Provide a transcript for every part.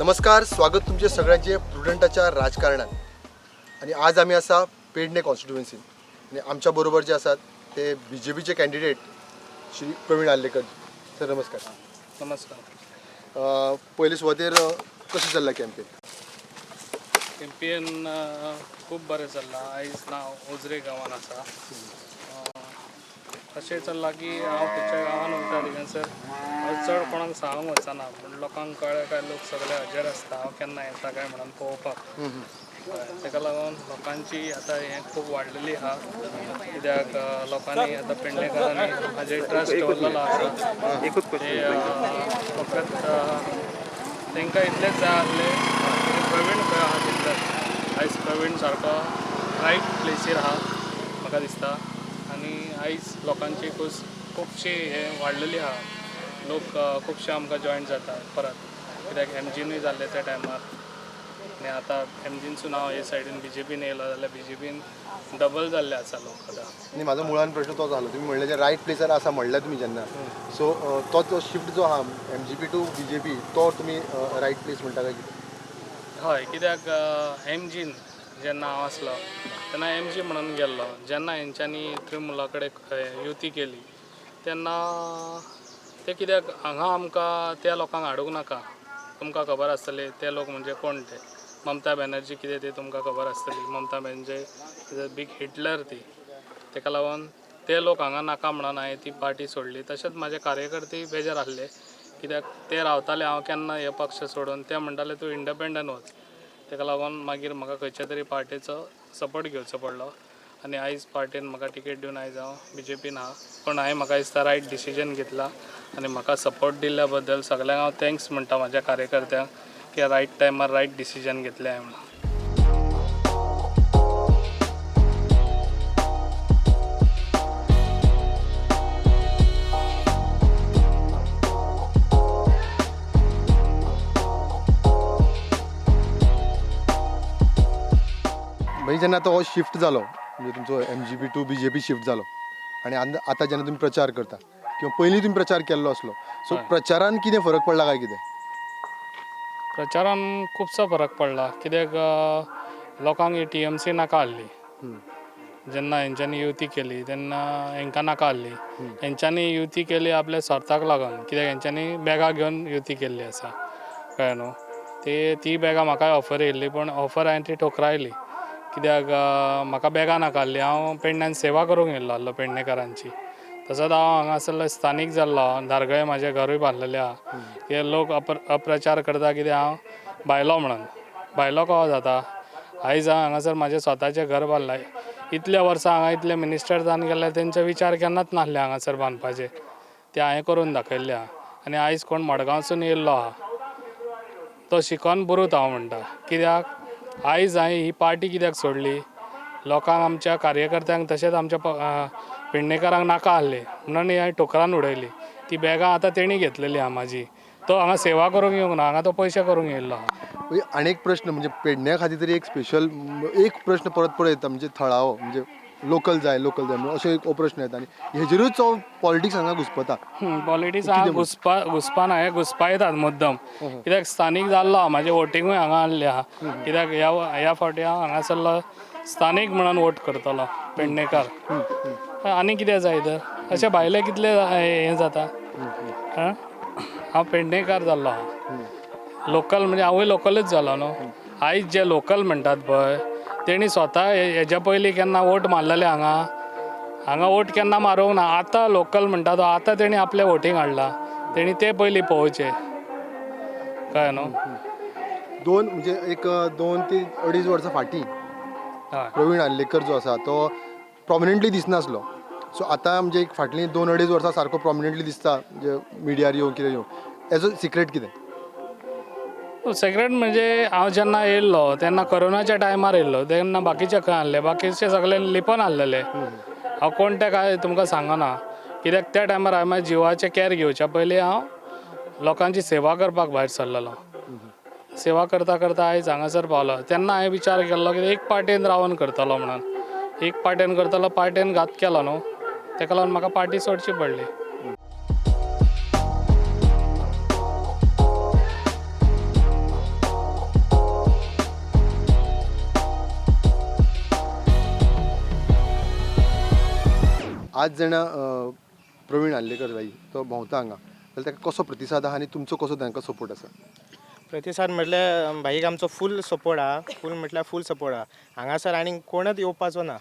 नमस्कार, स्वागत तुमचे सगळ्यांचे प्रुडंटाच्या राजकारणात. आणि आज आमी आसा पेडणे कॉन्स्टिट्युएन्सीन आनी आमच्या बरोबर जे आसात ते बी जे पीचे कॅन्डिडेट श्री प्रवीण आर्लेकर. सर नमस्कार. नमस्कार. पयले सुवातेर कशें चल्लां कॅम्पेन? कॅम्पेन खूब बरें चल्लां. आयज हांव उजरे गांवान आसा. अशें चल्लां की हांव खंयच्या गांवान वयता थिंगासर हांव चड कोणाक सांगूंक वचना, पूण लोकांक कळ्ळें काय लोक सगळे हजेर आसता हांव केन्ना येता काय म्हणून पळोवपाक. ताका लागून लोकांची आतां हें खूब वाडलेली आहा, कित्याक लोकांनी आतां पेडणेकारांनी म्हाजेर ट्रस्ट दवरलेलो आसा. ते फकत तांकां इतलेंच जाय आसलें की प्रवीण खंय आहा तितलेंच. आयज प्रवीण सारको रायट प्लेसीर आहा म्हाका दिसता. आनी आयज लोकांची खुबशी हें वाडलेली आहा. लोक खुबशे आमकां जॉयन जाता परत, कित्याक एमजीनूय जाल्ले त्या टायमार. आनी आतां एमजीनसून हांव हे सायडीन बी जे पीन येयलो जाल्यार बी जे पीन डबल जाल्ले आसा लोक आतां. आनी म्हाजो मुळान प्रश्न तो जालो, तुमी म्हणलें जे रायट प्लेसार आसा म्हणलें तुमी जेन्ना, सो तो जो शिफ्ट जो आहा M G P to B J P, तो तुमी रायट प्लेस म्हणटा काय कितें? हय, कित्याक एमजीन जेन्ना हांव आसलो तेन्ना एम जी म्हणून गेल्लो. जेन्ना हेंच्यांनी त्रिमुला कडेन युती केली तेन्ना ते कित्याक हांगा आमकां त्या लोकांक हाडूंक नाका. तुमकां खबर आसतलें ते लोक म्हणजे कोण ते. ममता बॅनर्जी कितें ते तुमकां खबर आसतली. Mamata Banerjee is a big Hitler ती. ताका लागून ते लोक हांगा नाका म्हणून हांवें ती पार्टी सोडली. तशेंच म्हाजे कार्यकर्ते बेजार आसले, कित्याक ते रावताले हांव केन्ना हे पक्ष सोडून. ते म्हणटाले तूं इंडिपेंडंट वच. ताका लागून मागीर म्हाका खंयच्या तरी पार्टेचो सपोर्ट घेवचो पडलो आनी आयज पार्टेन म्हाका टिकेट दिवन आयज हांव बी जे पीन आहा. पूण हांवें म्हाका दिसता रायट डिसिजन घेतला आनी म्हाका सपोर्ट दिल्ल्या बद्दल सगल्यांक हांव thanks म्हणटा म्हाज्या कार्यकर्त्यांक की रायट टायमार रायट डिसिजन घेतलें हांवें म्हणून. मागीर जेन्ना आतां हो शिफ्ट जालो, म्हणजे तुमचो M G P to B J P shift जालो आनी आतां जेन्ना तुमी प्रचार करता किंवा पयलीं तुमी प्रचार केल्लो आसलो, सो प्रचारान कितें फरक पडला काय कितें? प्रचारान खुबसो फरक पडला, कित्याक लोकांक ही टी एम सी नाका आहली. जेन्ना हेंच्यांनी युती केली तेन्ना हेंकां नाका आहली. हेंच्यांनी युती केली आपल्या स्वार्थाक लागून, कित्याक हेंच्यांनी बॅगां घेवन युती केल्ली आसा, कळ्ळें न्हू. ती बॅगां म्हाकाय ऑफर येयल्ली, पूण ऑफर हांवें ती ठोकरायली, कित्याक म्हाका बॅगां नाका आहली. हांव पेडण्यान सेवा करूंक येयल्लो आहलो पेडणेकारांची. तसोच हांव हांगासरलो स्थानीक जाल्लो, धारगळे म्हाजें घरूय बांदलेलें आहा. कित्याक लोक अप्रचार करता कित्याक हांव भायलो म्हणून. भायलो कसो जाता? आयज हांव हांगासर म्हाजें स्वताचें घर बांदलां. इतल्या वर्सां हांगा इतले मिनिस्टर जावन गेले, तेंचे विचार केन्नाच नासले हांगासर बांदपाचे. ते हांवें करून दाखयल्ले आहा. आनी आयज कोण मडगांवसून येयल्लो आहा तो शिकोन बरोत हांव म्हणटा, कित्याक आयज हांवें ही पार्टी कित्याक सोडली, लोकांक आमच्या कार्यकर्त्यांक तशेंच आमच्या पेडणेकारांक नाका आहले म्हणून हांवें ठोकरान उडयली. ती बॅगां आतां तेणी घेतलेली आहा म्हाजी. तो हांगा सेवा करूंक येवंक ना, हांगा तो पयशे करूंक येयल्लो आहा. आनी एक प्रश्न म्हणजे पेडण्या खातीर तरी एक स्पेशल एक प्रश्न परत परत येता, म्हणजे थळावो म्हणजे लोकल जाय लोकल जाय म्हणून असो एक प्रश्न येता आनी हेजेरूच तो पॉलिटिक्स हांगा घुसपता. पॉलिटिक्स हांगा घुसपा ना, हे घुसपायतात मुद्दम, कित्याक स्थानीक जाल्लो आहा. म्हाजें वोटिंगूय हांगा आहलें आहा, कित्याक ह्या फावटी हांव हांगासरलो स्थानीक म्हणून वोट करतलो पेडणेकार. आनी कितें जाय तर अशें भायले कितले हें जाता. हांव पेडणेकार जाल्लो आहा, लोकल म्हणजे हांवूय लोकलूच जालो न्हू. आयज जे लोकल म्हणटात पळय तेणी स्वता हेज्या पयलीं केन्ना वोट मारलेले हांगा, हांगा वोट केन्ना मारूंक ना. आतां लोकल म्हणटा तो आतां तेणी आपलें वोटींग हाडलां, तेणी ते पयलीं पळोवचें, कळ्ळें न्हू. दोन म्हणजे एक 2 ते 2.5 वर्सां फाटीं प्रवीण आर्लेकर जो आसा तो प्रॉमिनंटली दिसनासलो. सो आतां म्हणजे एक फाटलीं 2-2.5 वर्सां सारको प्रॉमिनंटली दिसता, म्हणजे मिडियार येवन कितें येवन, एजो सिक्रेट कितें? सिक्रेट म्हणजे हांव जेन्ना येयल्लो तेन्ना कोरोनाच्या टायमार येयल्लो, तेन्ना बाकीचे खंय आहले, बाकीचे सगळे लिपोन आहलेले. हांव कोण ते काय तुमकां सांगना, कित्याक त्या टायमार हांवें म्हाज्या जिवाचें कॅर घेवच्या पयलीं हांव लोकांची सेवा करपाक भायर सरलेलो. सेवा करता करता आयज हांगासर पावलो. तेन्ना हांवें विचार केल्लो की एक पार्टेन रावन करतलो म्हणून, एक पार्टेन करतलो, पार्टेन घात केलो न्हू, ताका लागून म्हाका पार्टी सोडची पडली. आज जेन्ना प्रवीण आर्लेकर भाई तो भोंवता हांगा जाल्यार ताका कसो प्रतिसाद आहा आनी तुमचो कसो तांकां सपोर्ट आसा? प्रतिसाद म्हटल्यार भाईक आमचो फूल सपोर्ट आहा, फूल म्हटल्यार फूल सपोर्ट आहा. हांगासर आनीक कोणच येवपाचो ना,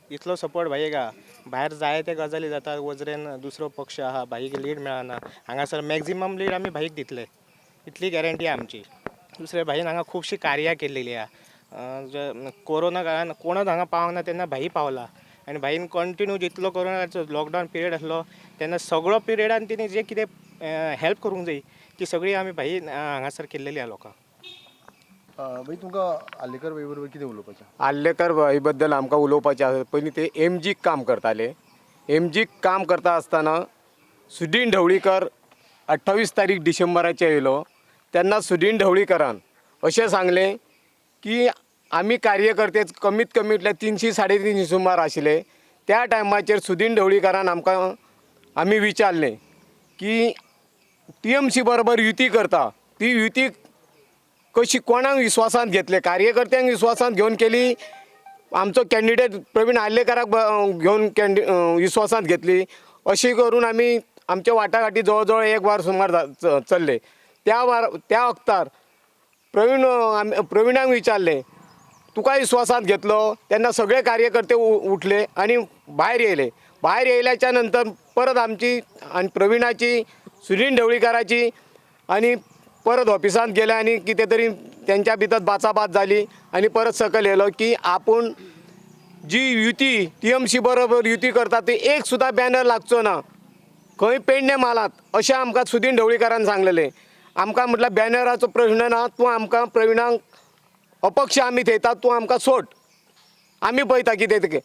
इतलो सपोर्ट भाईक आहा. भायर जाय ते गजाली जाता, वजरेन दुसरो पक्ष आहा, भाईक लीड मेळना. हांगासर मॅक्झिमम लीड आमी भाईक दितले, इतली गॅरंटी आहा आमची. दुसरे भाईन हांगा खुबशीं कार्यां केल्लेली आहा. कोरोना काळान कोणच हांगा पावना तेन्ना भाई पावला आनी भाईन कंटिन्यू जितलो कोरोनाचो लॉकडावन पिरियड आसलो तेन्ना सगळो पिरियडान तिणें जे कितें हेल्प करूंक जाय ती सगळी आमी भाई हांगासर केल्लेली आहा लोकांक. भाई तुमकां आर्लेकर भाई बरोबर कितें उलोवपाचें? आर्लेकर भाई बद्दल आमकां उलोवपाचें आसा. पयलीं ते एम जीक काम करताले. एम जीक काम करता आसतना सुदीन ढवळीकर 28 तारीख डिसेंबराचेर येयलो तेन्ना सुदीन ढवळीकरान अशें सांगलें की आमी कार्यकर्ते कमीत कमी म्हटल्यार 300 350 सुमार आशिल्ले. त्या टायमाचेर सुदीन ढवळीकरान आमकां आमी विचारलें की टी एम सी बरोबर युती करता ती युती कशी कोणाक विस्वासांत घेतले, कार्यकर्त्यांक विस्वासांत घेवन केली, आमचो कॅन्डिडेट प्रवीण आर्लेकराक घेवन विस्वासांत घेतली. अशी करून आमी आमचे वाटाघाटी जवळ जवळ एक वर सुमार चल्ले. त्या वक्तार प्रवीणाक विचारलें तुका विस्वासांत घेतलो तेन्ना सगळे कार्यकर्ते उठले आनी भायर येयले. भायर येयल्याच्या नंतर परत आमची आनी प्रवीणाची सुनील ढवळीकाराची आनी परत ऑफिसांत गेले आनी कितें तरी तेंच्या भितर बाचाबाच जाली आनी परत सकयल येयलो की आपूण जी युती टी एम सी बरोबर युती करता ती एक सुद्दां बॅनर लागचो ना खंय पेडणे म्हालांत अशें आमकां सुदीन ढवळीकारान सांगलेलें. आमकां म्हटल्यार बॅनराचो प्रश्न ना, तूं आमकां प्रवीणाक अपक्ष आमी थेयतात, तूं आमकां सोड, आमी पळयता कितें तें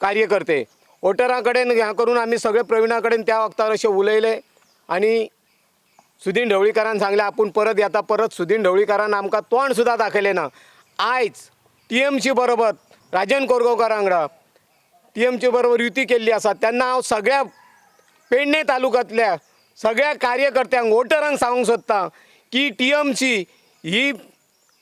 कार्यकर्ते वोटरां कडेन हें करून आमी सगळे प्रवीणा कडेन त्या वखतार अशें उलयले आनी सुदीन ढवळीकारान सांगलें आपूण परत येता. परत सुदीन ढवळीकारान आमकां तोंड सुद्दां दाखयलें ना. आयज टी एम सी बरोबर राजन कोरगांवकार वांगडा टी एम सी बरोबर युती केल्ली आसा तेन्ना हांव सगळ्या पेडणे तालुक्यांतल्या सगळ्या कार्यकर्त्यांक वोटरांक सांगूंक सोदता की टी एम सी ही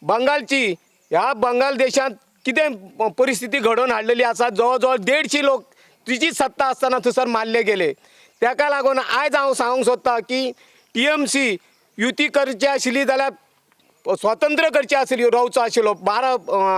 बंगालची, ह्या बंगाल देशांत कितें परिस्थिती घडोवन हाडलेली आसा, जवळ जवळ 150 लोक तिची सत्ता आसतना थंयसर मारले गेले. ताका लागून आयज हांव सांगूंक सोदता की टी एम सी युती करची आशिल्ली जाल्यार स्वतंत्र करची आशिल्ली, रावचो आशिल्लो 12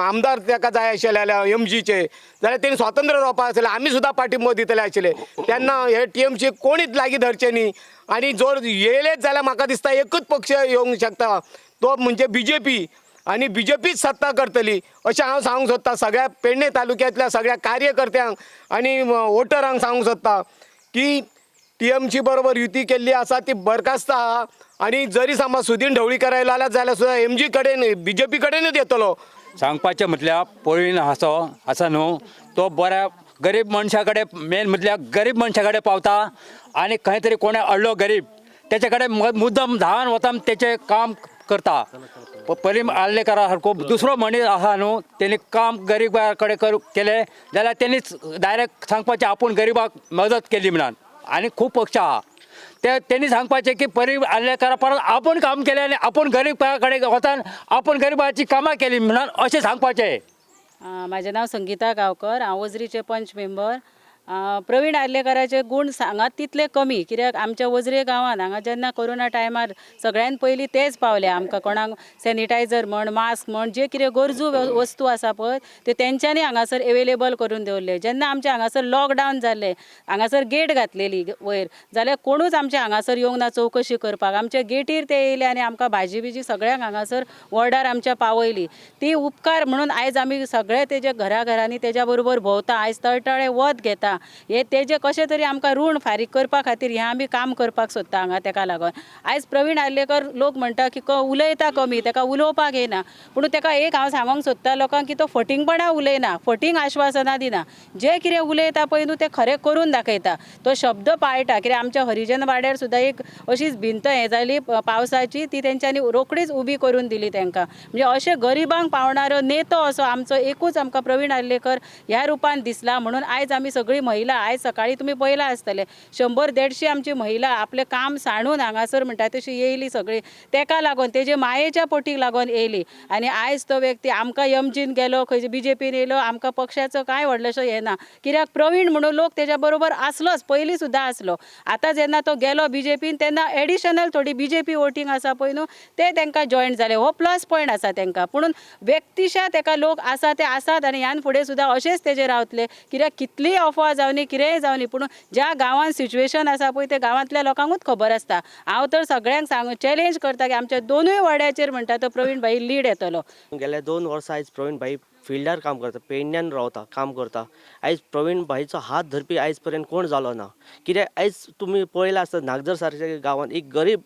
आमदार ताका जाय आशिल्ले जाल्यार एम जीचे जाल्यार तेणी स्वतंत्र रावपा आशिल्लें, आमी सुद्दां पाठिंबो दितले आशिल्ले. तेन्ना हे टी एम सी कोणीच लागीं धरचे न्ही आनी जर येयलेच जाल्यार म्हाका दिसता एकूच पक्ष येवंक शकता तो म्हणजे बी जे पी आनी बी जे पीच सत्ता करतली अशें हांव सांगूंक सोदता. सगळ्या पेडणे तालुक्यांतल्या सगळ्या कार्यकर्त्यांक आनी वोटरांक सांगूंक सोदता की टी एम सी बरोबर युती केल्ली आसा ती बरखास्त आहा आनी जरी समज सुदीन ढवळीकर आयलो जाल्यार सुद्दां एम जी कडेन बी जे पी कडेनूच येतलो. सांगपाचें म्हटल्यार प्रवीण आसो आसा न्हू तो बऱ्या गरीब मनशा कडेन मेन म्हटल्यार गरीब मनशा कडेन पावता आनी खंय तरी कोणें अडलो गरीब तेचे कडेन मुद्दम धांवन वता तेचें काम करता. प्रवीण आर्लेकरा सारको दुसरो मनीस आसा न्हू तेणी काम गरिबा कडेन केलें जाल्यार तेणीच डायरेक्ट सांगपाचें आपूण गरिबाक मदत केली म्हणून. आनी खूब पक्ष आहा ते तेणी सांगपाचें की प्रवीण आर्लेकरा परत आपूण काम केलें आनी आपूण गरिबा कडेन वतान आपूण गरिबाची कामां केली म्हणून अशें सांगपाचें. म्हाजें नांव संगीता गांवकर, हांव वजरीचें पंच मेंबर. प्रवीण आर्लेकराचे गूण सांगात तितले कमी, कित्याक आमच्या वजरे गांवांत हांगा जेन्ना कोरोना टायमार सगळ्यान पयलीं तेच पावले आमकां, कोणाक सॅनिटायझर म्हण मास्क म्हण जे कितें गरजू वस्तू आसा पळय त्यो तेंच्यांनी हांगासर एवेलेबल करून दवरले. जेन्ना आमचें हांगासर लॉकडावन जाल्लें, हांगासर गेट घातलेली वयर, जाल्यार कोणूच आमच्या हांगासर येवंक ना चवकशी करपाक. आमच्या गेटीर ते येयले आनी आमकां भाजी बिजी सगळ्यांक हांगासर वॉर्डार आमच्या पावयली. ती उपकार म्हणून आयज आमी सगळे तेजे घराघरांनी तेज्या बरोबर भोंवता, आयज तळटळे वत घेता. हे तेजे कशें तरी आमकां ऋण फारीक करपा खातीर हें आमी काम करपाक सोदता हांगा. तेका लागून आयज प्रवीण आर्लेकर लोक म्हणटा की उलयता कमी, तेका उलोवपाक येना, पूण तेका एक हांव सांगूंक सोदता लोकांक की तो फटींगपणां उलयना, फटींग आश्वासनां दिना, जें कितें उलयता पळय न्हू तें खरें करून दाखयता, तो शब्द पाळटा. कित्याक आमच्या हरिजन वाड्यार सुद्दां एक अशीच भिंत हें जाली पावसाची, ती तेंच्यांनी रोखडीच उबी करून दिली तेंकां. म्हणजे अशें गरिबांक पावणारो नेतो असो आमचो एकूच आमकां प्रवीण आर्लेकर ह्या रुपान दिसला म्हणून आयज आमी सगळीं महिला आयज सकाळी तुमी पळयलां आसतलें, 100-150 आमची महिला आपलें काम सांडून हांगासर म्हणटा तशी येयली सगळी, तेका लागून तेजे मायेच्या पोटीक लागून येयली. आनी आयज तो व्यक्ती आमकां एमजीन गेलो, खंयचे बीजेपीन येयलो, आमकां पक्षाचो कांय व्हडलेंशें हें ना, कित्याक प्रवीण म्हणून लोक तेज्या बरोबर आसलोच, पयलीं सुद्दां आसलो. आतां जेन्ना तो गेलो बीजेपीन तेन्ना एडिशनल थोडी बीजेपी वोटींग आसा पळय न्हू, ते तांकां जॉयन जाले, हो प्लस पॉयंट आसा तांकां. पुणून व्यक्तिशा तेका लोक आसा ते आसात आनी ह्यान फुडें सुद्दां अशेंच तेजे रावतले, कित्याक कितलीय अफवा जावनी कितेंय जावनी, पूण ज्या गांवांत सिच्युएशन आसा पळय ते गांवांतल्या लोकांकूच खबर आसता. हांव तर सगळ्यांक सांगू चॅलेंज करता की आमच्या दोनूय वाड्याचेर म्हणटा तो प्रवीण भाई लीड येतलो. गेल्या 2 वर्सां आयज प्रवीण भाई फिल्डार काम करता, पेडण्यान रावता, काम करता. आयज प्रवीण भाईचो हात धरपी आयज पर्यंत कोण जालो ना. कित्याक आयज तुमी पळयलां आसत नागझर सारक्या गांवांत एक गरीब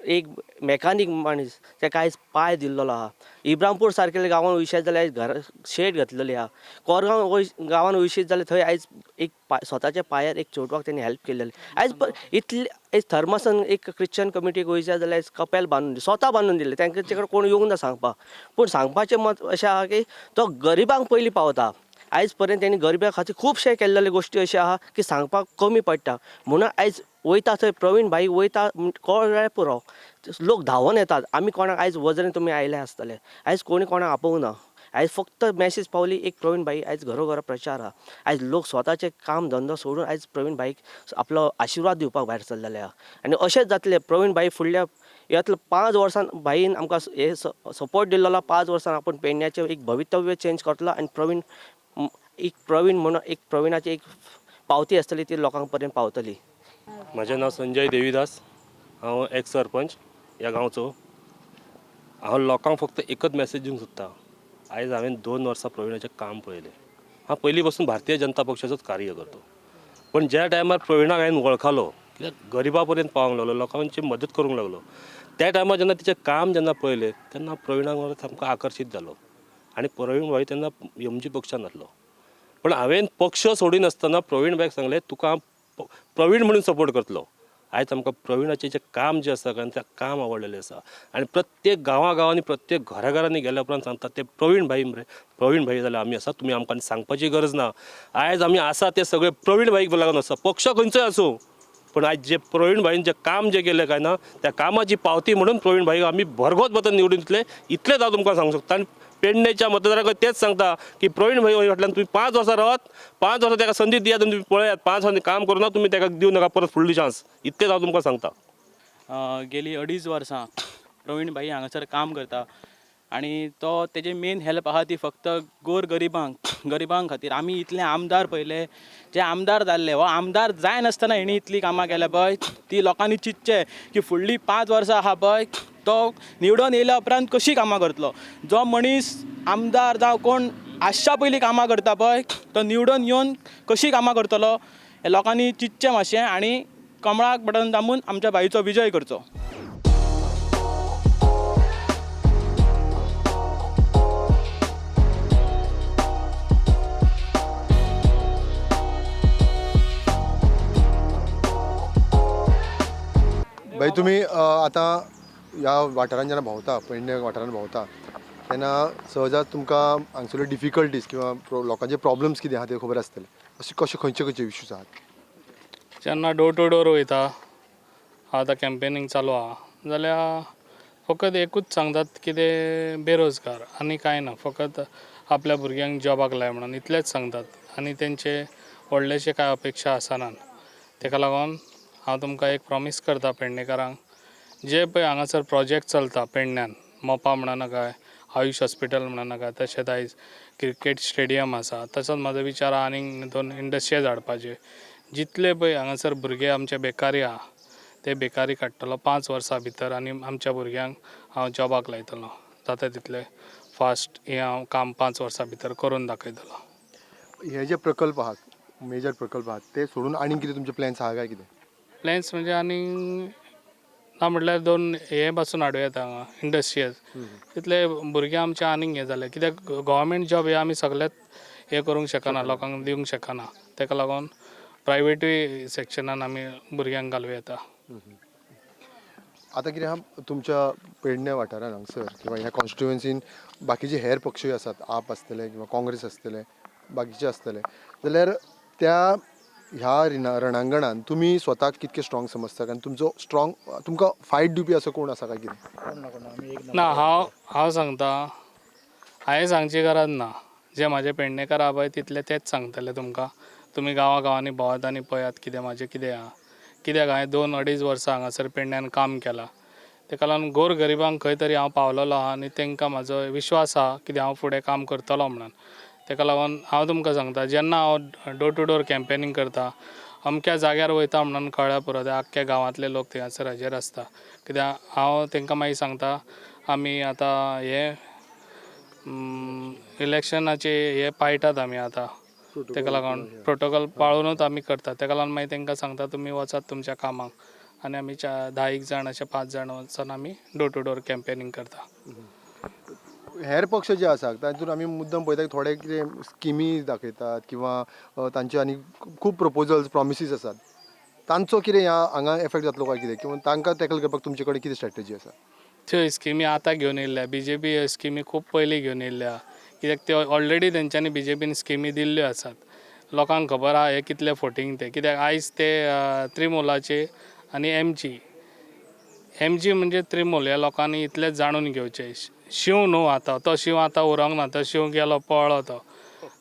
एक मॅकानीक मनीस ताका आयज पांय दिल्लो आहा. इब्रामपूर सारकेल्या गांवांत वयशात जाल्यार आयज घर शेड घातलेली आहा. कोरगांव गांवांत वयशीत जाल्यार थंय आयज एक स्वताच्या पांयार एक चेडवाक तेणी हेल्प केलेली. आयज इतले आयज थर्मासान एक क्रिश्चन कम्युनिटीक वयशात जाल्यार आयज कपेल बांदून स्वता बांदून दिलें, तांचे कडेन कोण येवंक ना सांगपाक. पूण सांगपाचें मत अशें आहा की तो गरिबांक पयलीं पावता. आयज पर्यंत तेणी गरिबां खातीर खुबशे केल्लेले गोश्टी अश्यो आहा की सांगपाक कमी पडटा. म्हणून आयज वयता थंय प्रवीण भाई वयता कळ्ळें पुरो, लोक धांवोन येतात. आमी कोणाक आयज वजन तुमी आयले आसतले, आयज कोणी कोणाक आपोवंक ना. आयज फक्त मॅसेज पावली एक प्रवीण भाई आयज घरोघरा प्रचार आहा. आयज लोक स्वताचे काम धंदो सोडून आयज प्रवीण भाईक आपलो आशिर्वाद दिवपाक भायर सरलेले आहा. आनी अशेंच जातलें, प्रवीण भाई फुडल्या येतल्या 5 वर्सान भाईन आमकां हे सपोर्ट दिल्लो, 5 वर्सान आपूण पेडण्याचें एक भवितव्य चेंज करतलो आनी प्रवीण एक प्रवीण म्हणून एक प्रवीणाची एक पावती आसतली ती लोकांक पर्यंत पावतली. म्हजें नांव संजय देवीदास, हांव एक्स सरपंच ह्या गांवचो. हांव लोकांक फक्त एकच मॅसेज दिवंक सोदता. आयज हांवें 2 वर्सां प्रवीणाचें काम पळयलें. हांव पयलीं पासून भारतीय जनता पक्षाचोच कार्य करतो, पूण ज्या टायमार प्रवीणाक हांवें वळखलो, कित्याक गरिबा पर्यंत पावोंक लागलो, लोकांची मदत करूंक लागलो, त्या टायमार जेन्ना तिचें काम जेन्ना पळयलें तेन्ना प्रवीणाक सामको आकर्शीत जालो. आनी प्रवीण भाई तेन्ना एमजी पक्षान आसलो, पूण हांवें पक्ष सोडिनासतना प्रवीण भाईक सांगलें तुका हांव प्रवीण म्हणून सपोर्ट करतलो. आयज आमकां प्रवीणाचें जें काम जें आसा कारण तें काम आवडलेलें आसा. आनी प्रत्येक गांवा गांवांनी प्रत्येक घरा घरांनी गेल्या उपरांत सांगतात ते प्रवीण भाई मरे, प्रवीण भाई जाल्यार आमी आसा, तुमी आमकां सांगपाची गरज ना. आयज आमी आसा ते सगळे प्रवीण भाईक लागून आसा, पक्ष खंयचोय आसूं, पूण आयज जे प्रवीण भाईन जें काम जें केलें काय ना त्या कामाची पावती म्हणून प्रवीण भाईक आमी भरघोस मतान निवडून दितले, इतलेंच हांव तुमकां सांगूंक शकता. आनी पेडणेच्या मतदाराक तेच सांगता की प्रवीण भाई फाटल्यान तुमी 5 वर्सां रावात, 5 वर्सां ताका संदी दियात आनी तुमी पळयात, 5 वर्सांनी काम करूं ना तुमी ताका दिवं नाका परत फुडली चान्स, इतलेंच हांव तुमकां सांगता. गेली 2.5 वर्सां प्रवीण भाई हांगासर काम करता आनी तो तेजे मेन हेल्प आहा ती फक्त गोर गरिबांक खातीर. आमी इतले आमदार पळयले जे आमदार जाल्ले, हो आमदार जायनासतना हेणी इतली कामां केल्या पळय, ती लोकांनी चिंतचें की फुडलीं 5 वर्सां आहा पळय तो निवडून येयल्या उपरांत कशी कामां करतलो. जो मनीस आमदार जावं कोण आसच्या पयलीं कामां करता पळय तो निवडून येवन कशी कामां करतलो हें लोकांनी चिंतचें मातशें आनी कमळाक बटन दामून आमच्या भाईचो विजय करचो. भाई तुमी आतां ह्या वाठारान जेन्ना भोंवता, पेडणे वाठारान भोंवता तेन्ना सहजात तुमकां हांगसरल्यो डिफिकल्टीज किंवा लोकांचे प्रॉब्लम्स कितें आहा ते खबर आसतले, अशे कशे खंयचे खंयचे इश्यूज आहात? जेन्ना डोर टू डोर वयता, आतां कॅम्पेनींग चालू आहा जाल्यार फकत एकूच सांगतात कितें बेरोजगार आनी कांय ना, फकत आपल्या भुरग्यांक जॉबाक लाय म्हणून इतलेंच सांगतात आनी तेंचे व्हडलेशे कांय अपेक्षा आसनात. तेका लागून हांव तुमकां एक प्रॉमीस करता पेडणेकारांक, जे पळय हांगासर प्रोजेक्ट चलता पेडण्यान, मोपा म्हणा नाका, आयुश हॉस्पिटल म्हणा नाका, तशेंच आयज क्रिकेट स्टेडियम आसा, तसोच म्हाजो विचार आहा आनीक 2 इंडस्ट्रीज हाडपाचे. जितले पळय हांगासर भुरगे आमचे बेकारी आहा ते बेकारी काडटलो 5 वर्सां भितर आनी आमच्या भुरग्यांक हांव जॉबाक लायतलो, जाता तितले फास्ट हें हांव काम 5 वर्सां भितर करून दाखयतलो. हे जे प्रकल्प आहात, मेजर प्रकल्प आहात, ते सोडून आनीक कितें तुमचे प्लॅन्स आहा काय कितें? प्लॅन्स म्हणजे आनीक ना म्हटल्यार 2 हे पासून हाडूं येता हांगा इंडस्ट्रीज, तितले भुरगे आमचे आनीक हें जाले, कित्याक गव्हर्मेंट जॉब हे आमी सगळेच हें करूंक शकना, लोकांक दिवंक शकना, तेका लागून प्रायवेटूय सेक्शनान आमी भुरग्यांक घालूं येता. आतां कितें आहा तुमच्या पेडणे वाठारान हांगसर किंवा ह्या कॉन्स्टिट्युएन्सीन बाकीचे हेर पक्षूय आसात, आप आसतले किंवा काँग्रेस आसतले, बाकीचे आसतले, जाल्यार त्या ह्या रणांगणान तुमी स्वताक कितके स्ट्रॉंग समजता आनी तुमचो स्ट्रॉंग तुमकां फायट दिवपी असो कोण आसा काय कितें? ना, हांव सांगता, हांवें सांगची गरज ना. जे म्हाजे पेडणेकार आहा पळय तितले तेच सांगतले तुमकां. तुमी गांवा गांवांनी भोंवात आनी पळयात कितें म्हाजें कितें आहा. कित्याक हांवें 2-2.5 वर्सां हांगासर पेडण्यान काम केलां, तेका लागून गोर गरिबांक खंय तरी हांव पावलेलो आहा आनी तांकां म्हाजो विश्वास आहा कितें हांव फुडें काम करतलो म्हणून. तेका लागून हांव तुमकां सांगता, जेन्ना हांव डोर टू डोर कॅम्पेनींग करता, अमक्या जाग्यार वयता म्हणून कळ्ळ्या पुरो, ते आख्ख्या गांवांतले लोक थंयसर हाजेर आसता. कित्याक हांव तांकां मागीर सांगता, आमी आतां हे इलेक्शनाचे हे पाळटात आमी आतां, तेका लागून प्रोटोकॉल पाळुनूच आमी करतात. तेका लागून मागीर तांकां सांगता तुमी वचात तुमच्या कामाक आनी आमी 10 जाण अशे 5 जाण वचून आमी डोर टू डोर कॅम्पेनींग करता. हेर पक्ष जे आसात तातूंत आमी मुद्दम पळयता थोडे कितें स्किमी दाखयतात किंवा तांचे आनी खूब प्रपोजल्स प्रॉमिसीस आसात, तांचो कितें ह्या हांगा एफेक्ट जातलो काय कितें, किंवा तांकां टॅकल करपाक तुमचे कडेन कितें स्ट्रेटजी आसा? त्यो स्किमी आतां घेवन येयल्ल्या बी जे पी, ह्यो स्किमी खूब पयलीं घेवन येयल्ल्या. कित्याक त्यो ऑलरेडी तेंच्यांनी बी जे पीन स्किमी दिल्ल्यो आसात. लोकांक खबर आहा हे कितले फोटींग ते. कित्याक आयज ते त्रिमुलाचे आनी एम जी, एम जी म्हणजे त्रिमूल ह्या लोकांनी इतलें जाणून घेवचें. शींव न्हू आतां तो शींव आतां उरोंक ना, तो शींव गेलो पळ्ळो, तो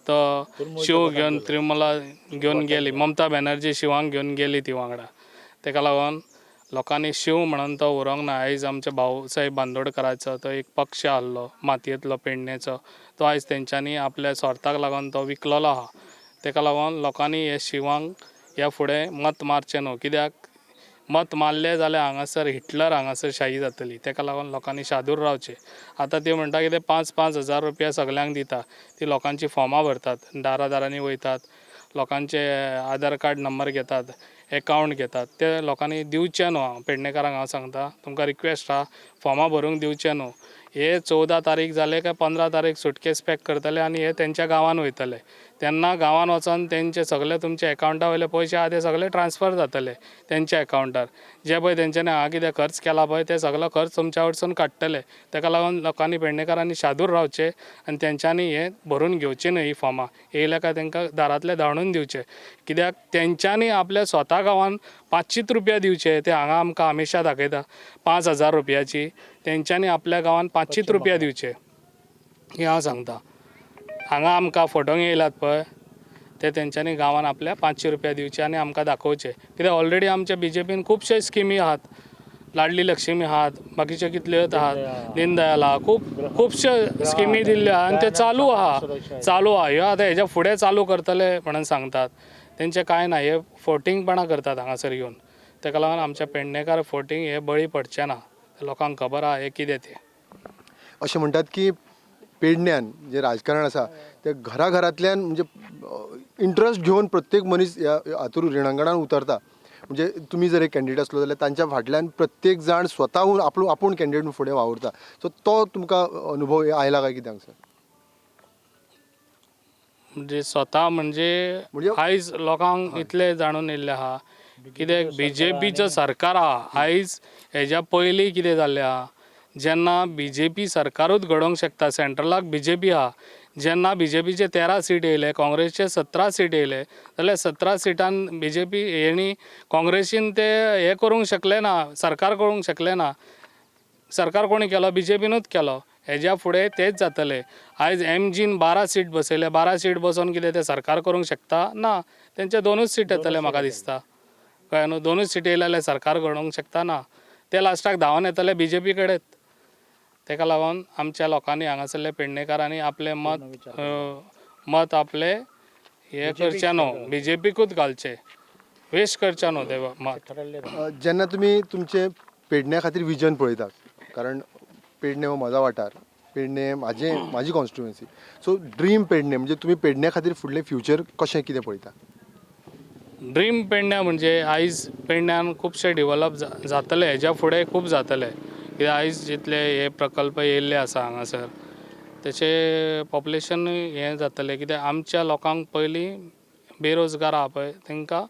तो शींव घेवन त्रिमुला घेवन गेली ममता बॅनर्जी, शिंवाक घेवन गेली ती वांगडा. तेका लागून लोकांनी शींव म्हणून तो उरोंक ना. आयज आमच्या भाऊसाहेब बांदोडकराचो तो एक पक्ष आहलो मातयेंतलो पेडणेचो, तो आयज तेंच्यांनी आपल्या स्वार्थाक लागून तो विकलोलो आहा. तेका लागून लोकांनी हे शिंवांक ह्या फुडें मत मारचें न्हू. कित्याक मत मारलें जाल्यार हांगासर हिटलर हांगासर शाही जातली. तेका लागून लोकांनी शादूर रावचें. आतां ते म्हणटा कितें 5-5 हजार रुपया सगल्यांक दिता, ती लोकांची फॉर्मां भरतात, दारा दारांनी वयतात, लोकांचे आधार कार्ड नंबर घेतात, एकावंट घेतात. ते लोकांनी दिवचें न्हू. पेडणेकारांक हांव सांगता, तुमकां रिक्वेस्ट आहा, फॉर्मां भरूंक दिवचें न्हू. हे 14 तारीख जाले काय 15 तारीख सुटकेस पॅक करतले आनी हे तेंच्या गांवान वयतले. तेन्ना गांवान वचोन तेंचे सगळे तुमच्या एकावंटा वयले पयशे आहा ते सगळे ट्रान्सफर जातले तेंच्या एकावंटार. जे पळय तेंच्यांनी हांगा कितें खर्च केला पळय ते सगळो खर्च तुमच्या कडसून काडटले. तेका लागून लोकांनी पेडणेकारांनी शादूर रावचें आनी तेंच्यांनी हें भरून घेवचें न्हय. ही फॉर्मां येयल्या काय तेंकां दारांतले धाडून दिवचें. कित्याक तेंच्यांनी आपल्या स्वता गांवान 500 रुपया दिवचे, ते हांगा आमकां हमेशा दाखयता 5,000 रुपयाची, तेंच्यांनी आपल्या गांवान 500 रुपया दिवचे हें हांव सांगता. हांगा आमकां फोटोंक येयलात पळय ते तेंच्यांनी गांवान आपल्या 500 रुपया दिवचे आनी आमकां दाखोवचे. कित्याक ऑलरेडी आमच्या बी जे पीन खुबशे स्किमी आहात, लाडली लक्ष्मी आहात, बाकीच्यो कितल्योच आहात, दीनदयाल आहा, खूब खुबश्यो स्किमी दिल्ल्यो आहा आनी त्यो चालू आहा, चालू आहा. ह्यो आतां हेज्या फुडें चालू करतले म्हणून सांगतात, तेंचें कांय ना, हे फोटिंगपणां करतात हांगासर येवन. तेका लागून आमच्या पेडणेकार फोटींग हे बळी पडचें ना. लोकांक खबर आहा हें कितें तें. अशें म्हणटात की पेडण्यान जें राजकारण आसा तें घराघरांतल्यान म्हणजे इंट्रस्ट घेवन प्रत्येक मनीस ह्या हातूंत रिणांगणान उतरता. म्हणजे तुमी जर एक कॅन्डिडेट आसलो जाल्यार तांच्या फाटल्यान प्रत्येक जाण स्वताहून आपूण कॅन्डिडेट फुडें वावुरता. सो तो तुमकां अनुभव आयला काय कितें हांगसर? म्हणजे स्वता म्हणजे आयज लोकांक इतलें जाणून येयल्लें आहा कित्याक बी जे पीचो सरकार आहा. आयज हेज्या पयलीं कितें जाल्लें आहा, जेन्ना बी जे पी सरकारूच घडोवंक शकता, सेंट्रलाक बी जे पी आहा, जेन्ना बी जे पीचे 13 सीट येयले, काँग्रेसचे 17 सीट येयले, जाल्यार 17 सिटान बी जे पी हेणी काँग्रेसीन ते हें करूंक शकले ना, सरकार करूंक शकले ना. सरकार कोणी केलो, बी जे पीनूच केलो. हेज्या फुडें तेच जातले. आयज एम जीन 12 सीट बसयले, 12 सीट बसोवन कितें तें सरकार करूंक शकता ना, तेंचे 2 सीट येतले म्हाका दिसता. कळ्ळें न्हू, 2 सीट येयले जाल्यार सरकार घडोवंक शकता ना, ते लास्टाक धांवन येतले बी जे पी कडेच. तेका लागून आमच्या लोकांनी हांगासरल्या पेडणेकारांनी आपलें मत आपलें हें करचें न्हू, बी जे पीकूच घालचें, वेस्ट करचें न्हू तें मत. जेन्ना तुमी तुमचें पेडण्या खातीर विजन पळयतात, कारण पेडणे हो म्हजो वाठार, पेडणे म्हाजी कॉन्स्टिट्युएन्सी, सो ड्रीम पेडणे म्हणजे तुमी पेडण्या खातीर फुडलें फ्युचर कशें कितें पळयता? ड्रीम पेडण्या म्हणजे आयज पेडण्यान खुबशें डिवलप जातलें, हेज्या फुडें खूब जातलें. कित्याक आयज जितले हे प्रकल्प येयल्ले आसा हांगासर तेचें पॉपुलेशन हें जातलें. कित्याक आमच्या लोकांक पयलीं बेरोजगार आहा पळय तांकां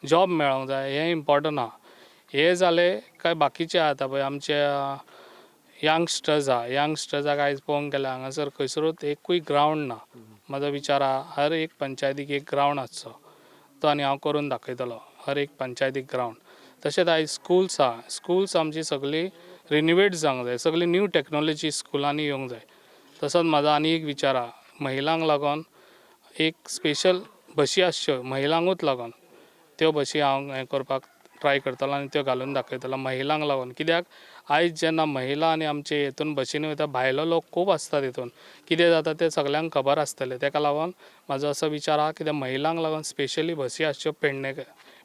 जॉब मेळोंक जाय, हें इम्पोर्टंट आहा. हें जालें काय बाकीचें आतां पळय आमच्या यंगस्टर्स आहा, यंगस्टर्साक आयज पळोवंक गेल्यार हांगासर खंयसरूच एकूय ग्रावंड ना. म्हाजो विचार आहा हर एक पंचायतीक एक ग्रावंड आसचो, तो आनी हांव करून दाखयतलो हर एक पंचायतीक ग्रावंड. तशेंच आयज स्कुल्स आहा, स्कुल्स आमची सगळीं रिनोवेट जावंक जाय, सगळी न्यू टॅक्नोलॉजी स्कुलांनी येवंक जाय. तसोच म्हाजो आनी एक विचार आहा, महिलांक लागून एक स्पेशल बशी आसच्यो, महिलांकूच लागून त्यो बशी हांव हें करपाक ट्राय करतलो आनी त्यो घालून दाखयतलो महिलांक लागून. कित्याक आयज जेन्ना महिला आनी आमचे हेतून बशींनी वयता, भायलो लोक खूब आसता, तितून कितें जाता तें सगल्यांक खबर आसतलें. तेका लागून म्हाजो असो विचार आहा कित्याक महिलांक लागून स्पेशली बसी आसच्यो पेडणे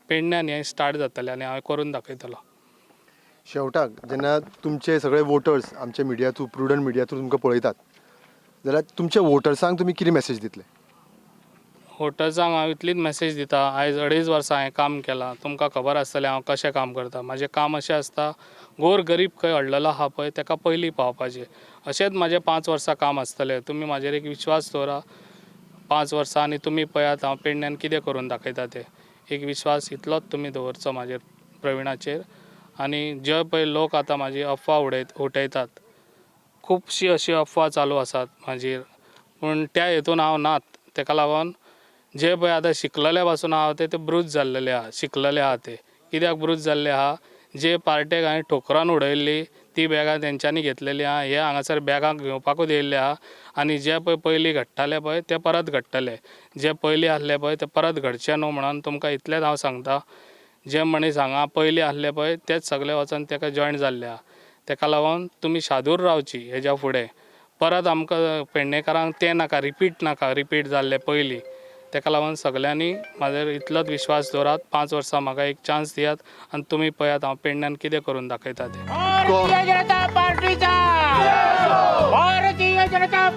पेडण्यान हें स्टार्ट जातलें आनी हांव करून दाखयतलो. शेवटाक जेन्ना तुमचे सगळे वोटर्स आमचे media through, Prudent media through तुमकां पळयतात जाल्यार तुमच्या वोटर्सांक तुमी कितें मॅसेज दितले? वोटर्सांक हांव इतलीच मॅसेज दिता, आयज अडेज वर्सां हांवें काम केलां, तुमकां खबर आसतलें हांव कशें काम करता. म्हाजें काम अशें आसता, गोर गरीब खंय अडलेलो आहा पळय ताका पयलीं पावपाचें, अशेंच म्हाजें 5 वर्सां काम आसतलें. तुमी म्हाजेर एक विश्वास दवरा 5 वर्सां आनी तुमी पळयात हांव पेडण्यान कितें करून दाखयता तें. एक विश्वास इतलोच तुमी दवरचो म्हाजेर, प्रविणाचेर. आनी जे पळय लोक आतां म्हाजी अफवा उठयतात, खुबशी अशी अफवा चालू आसात म्हाजेर, पूण त्या हेतून हांव नात. तेका लागून जे पळय आतां शिकलेले पासून आहा ते ब्रूज जाल्लेले आहा, शिकलेले आहा ते कित्याक ब्रूज जाल्ले आहा, जे पार्टेक हांवें ठोकरान उडयल्ली ती बॅगां तेंच्यांनी घेतलेली आहा, हे हांगासर बॅगां घेवपाकूच येयल्ले आहा. आनी जे पळय पयलीं घडटाले पळय ते परत घडटले, जे पयलीं आहले पळय ते परत घडचे न्हू म्हणून तुमकां इतलेंच हांव सांगता. जे मनीस हांगा पयलीं आहले पळय तेच सगळे वचोन तेका जॉयन जाल्ले आहा. तेका लागून तुमी शादूर रावची हेज्या फुडें, परत आमकां पेडणेकारांक तें नाका, रिपीट नाका, रिपीट जाल्लें पयलीं. तेका लागून सगल्यांनी म्हाजेर इतलोच विश्वास दवरात, 5 वर्सां म्हाका एक चान्स दियात आनी तुमी पळयात हांव पेडण्यान कितें करून दाखयता तें. भारतीय जनता पार्टीचा, भारतीय जनता